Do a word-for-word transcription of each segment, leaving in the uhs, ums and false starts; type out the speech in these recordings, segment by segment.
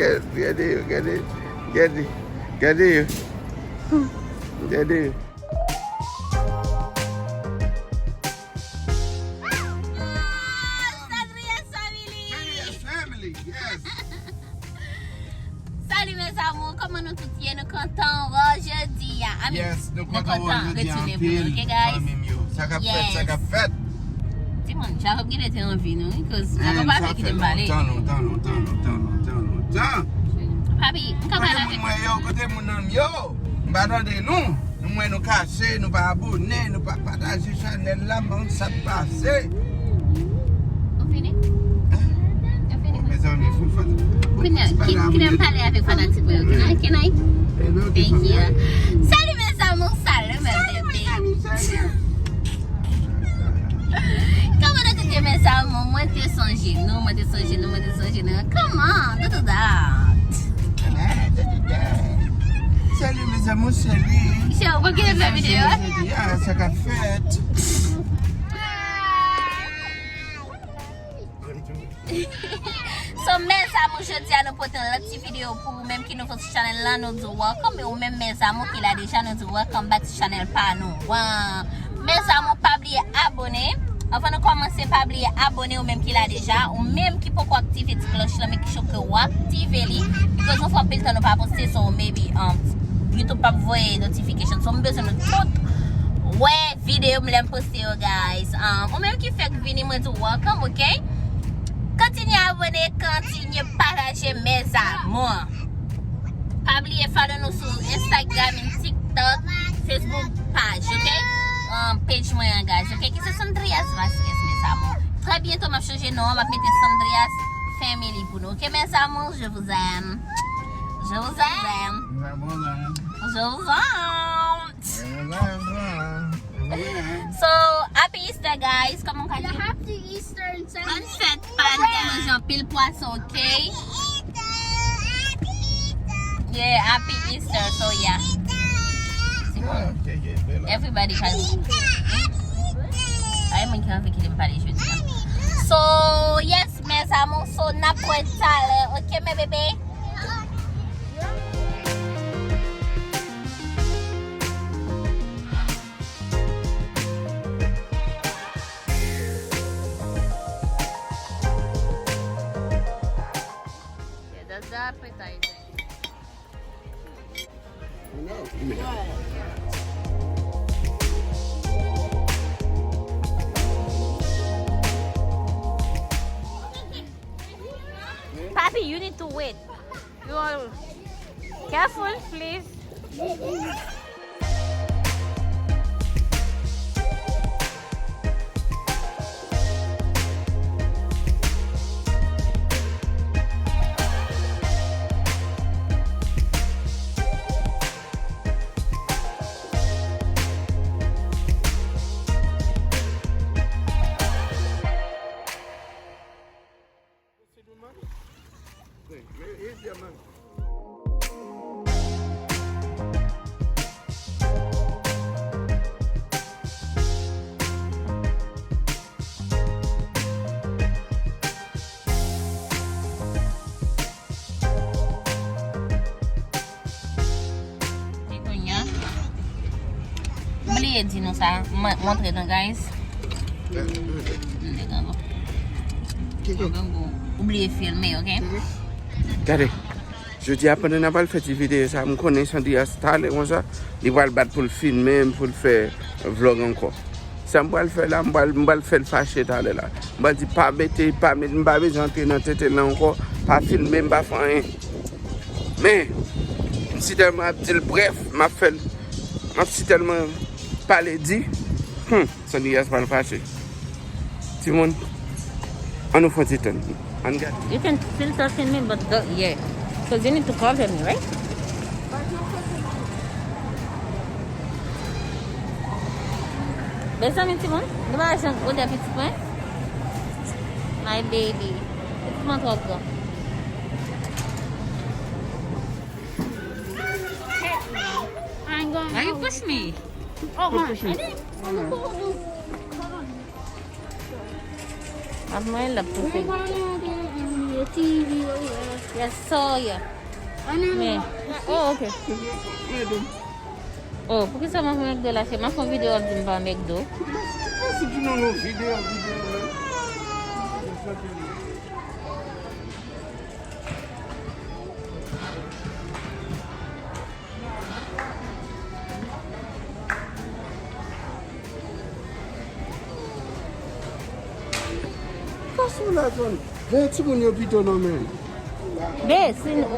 Gade, gade yo, gade, gade, gade yo. Gade yo. Sandrias Family! Sandrias Family, yes! Salut mes amours, kòman nou tout ye? Nou kontan wè w jodi a. I mean, yes, nou kontan wè w jodi a anpil, fanmi m yo. Sa k ap fèt, sa k ap fèt. Timoun, Jacob genlè te anvi nou, wi, 'cause Jacob pa vle kite m pale. Lontan, lontan, lontan, lontan, lontan. Papi, m ka pale avèk ou? Kote moun mwen yo, kote moun nan m yo? M pa tande nou. Nou mwen nou kache, nou pa abone, nou pa pataje chanèl la, men sa k pase? Ou fini? Ou fini? Mezanmi, fout fanatik. Kounya, kite m pale avèk fanatik mwen yo. Can I? Can I? Thank you. Salut mes amours, salut mes bébés. Kòman nou tout ye mes amours? Mwen te sonje nou, mwen te sonje nou, mwen te sonje nou. Kòman? Tout dat. Salut mes amours, salut. Chè, ou konn kite fè videyo a? Sa k ap fèt? So, mes amours, jodi a nou pote yon lòt ti videyo pou ou menm ki nouvo sou chanèl la, nou di w welcome, e ou menm mes amours ki la deja, nou di w welcome back sou chanèl pa nou. Wan. Mes amours, pa bliye abone. Anvan nou kòmanse, pa bliye abone ou menm ki la deja, ou menm ki poko aktive ti klòch la, make sure ke w aktive li, because nou fè anpil tan nou pa poste, so maybe, um, YouTube p ap voye notification. So, m bezwen nou tout wè videyo m lè m poste yo, guys. Um, ou menm ki fèk vini, mwen di w welcome, ok? Kontinye abone, kontinye pataje, mes amours. Pa bliye follow nou sou Instagram, TikTok, Facebook page, ok? Um, page mwen an, guys, ok? Ki se Sandrias Vasquez, mes amours. Très bientôt, m ap chanje non an, m ap mete Sandrias Family pou nou, ok, mes amours? Je vous aime. Je vous aime. Je vous aime. So, happy Easter, guys. Kòman w ka di? Happy Easter. Bòn fèt Pak, guys. Manje anpil pwason, ok? Yeah, happy Easter, so yeah. Everybody can. Ay, moun ki anvi kite m pale jodi a. So, yes, mes amours, so n ap wè talè, ok, mes bébés? Yeah, that's the appetizer. Papi, you need to wait. You are careful, please. Kounye a, m bliye di nou sa, m montre nou, guys. M te gango. M gango. Ou bliye filme, ok? Gade. Jodi a, pandan n ap al fè ti videyo sa, m konnen Sandrias talè konsa, li pral bat pou l filme m, pou l fè vlòg ankò. Sa m pral fè la, m pral, m pral fè l fache talè la. M pral di, pa mete, pa mete, m pa bezwen antre nan tenten l ankò, pa filme m, pa fè anyen. Men, m si tèlman ap di l brèf, m ap fè l, m ap si tèlman pale di. Hmm. Sandrias pral fache. Timoun, ann nou fè yon ti tann. Ann gade. You can still talk in me, but go, yeah. 'Cause you need to cover me, right? Mezanmi, timoun, nou pa janm odè pitit mwen. My baby. Pitit mwen twò gran. Why you push me? Oh, my. Ap mwen l ap toufe. T V over there. Yes, so yeah. Oh, no, no, Men, no. Oh, ok. Oh, poukisa m ap fè McDo la, chè? M ap fè yon videyo, w ap di m pa McDo. Mwen se di nou, nou videyo, videyo, men. Fason la zòn. Veye timoun yo pito non, men. Be, si n-,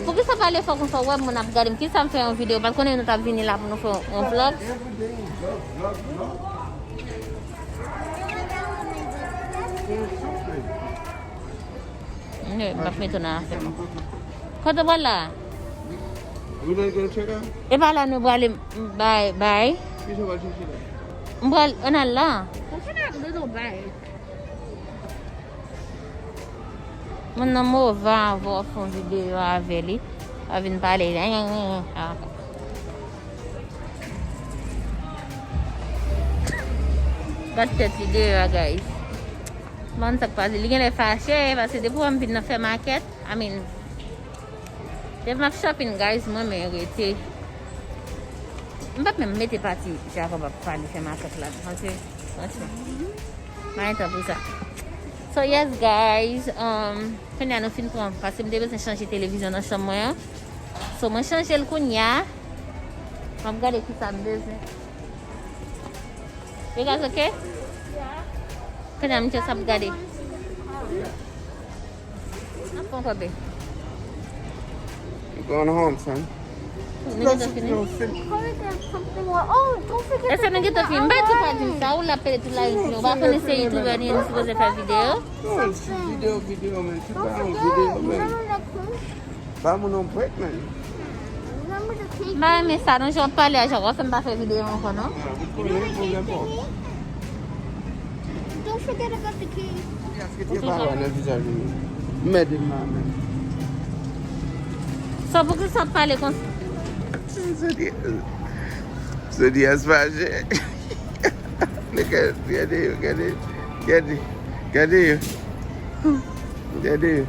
poukisa pale fò konsa, w wè moun ap gade m? Kisa m fè yon videyo? Paske konnen nou t ap vini la pou nou fè yon vlog. M ap mete w nan afè m. Kote w pral la? E pa la nou prale bay, bay. M pral, ann al la. Moun nan move avè w, fè yon videyo avè li. A vin pale. Bat tèt li deyò a, guys. Bann sa k pase. Li genlè fache, paske depi w wè m vin nan fè makèt, I mean, depi m ap shopping, guys, mwen, men rete. M p ap menm mete pati Jacob ap pale fè makèt la, paske, franchman, m pa gen tan pou sa. So, yes, guys, um, kounye a nou fin pran, paske m te bezwen chanje televizyon nan chanm mwen an. So, mwen chanje l kounye a. M ap gade kisa m bezwen. You guys okay? Kounye a, m just ap gade. N ap pran kòbe. Going home, son. Nou gentan fini? Hurry up, something more. Oh, don't forget. Èske nou gentan fini? M pa di pa di m sa, ou la pede tout la jounen. Ou pa konnen se youtubè nou ye, nou sipoze fè videyo. Non, se videyo, videyo, men. Se pa yon videyo, men. Ba moun yon break, man. M pa renmen sa, non, jan w ap pale a, jan w ap fè m pa fè videyo ankò, non. Ah, ou konnen pwoblèm pa w. Don't forget about the key. Eske te pa wè nan vizaj ou? Mède m la, men. So, poukisa w ap pale konsa? Jodi, jodi a se pa jè. Gade, gade yo, gade, gade, gade yo. Gade yo.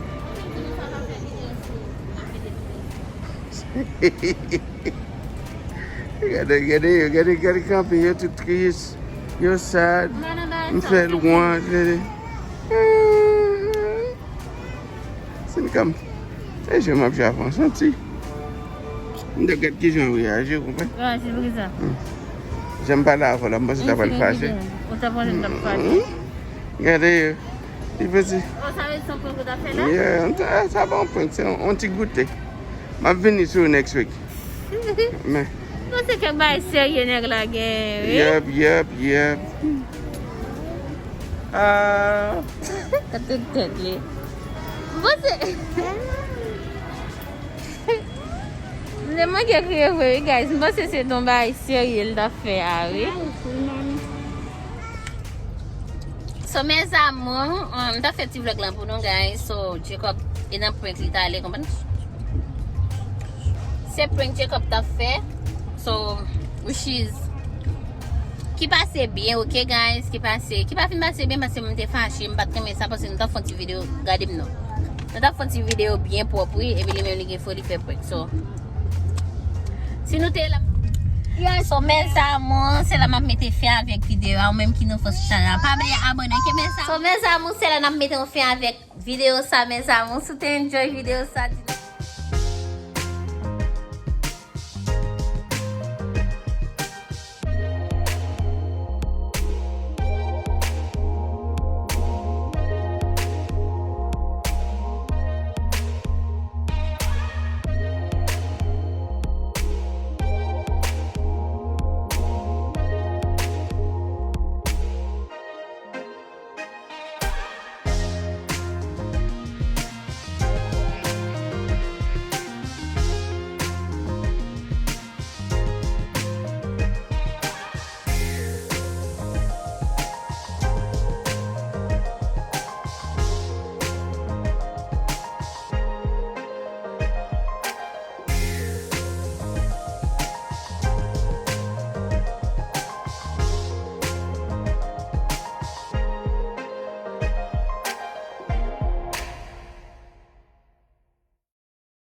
Gade, gade yo, gade, gade kanpe, yo tout tris, yo sad. M fè lwanj, gade. Sin kanpe. E je m ap jwe avan, santi. M te gad kijan yo reyaji, ou konprann? Reyaji pou kisa? Hmm. Jan m pale avè w la, m panse w ta pral fache. Ou ta panse m t ap fache? Hmm. Gade yo. Li piti. Oh, sa vle di se yon prank ou t ap fè la? Yeah, sa, sa pa yon prank, se yon, yon ti goute. M ap vini sou next week. Men. Bon, se kèk bagay serye nèg la gen, wi. Yep, yep, yep. Ah. Gade tèt li. Bon, se M te manke kriye vre, wi, guys. M panse se t on bagay serye l t ap fè a, wi. So, mes amours, um, m t ap fè ti vlog lan pou nou, guys. So, Jacob, e nan prank li t ale, konprann? Se prank Jacob t ap fè. So, which is ki pase byen, ok, guys, ki pase, ki pa fin pase byen, paske mwen te fache, m pa t renmen sa, paske nou t ap fè yon ti videyo, gade m non. Nou t ap fè yon ti videyo byen pwòp, wi, epi li menm li gen foli fè prank, so. Si nou te la. So, mes amours, se la m ap mete fen avèk videyo a, ou menm ki nouvo sou chanèl la. Pa bliye abòne, ok, mes amours. So, mes amours, se la n ap mete yon fen avèk videyo sa, mes amours. Si w te enjoy videyo sa, di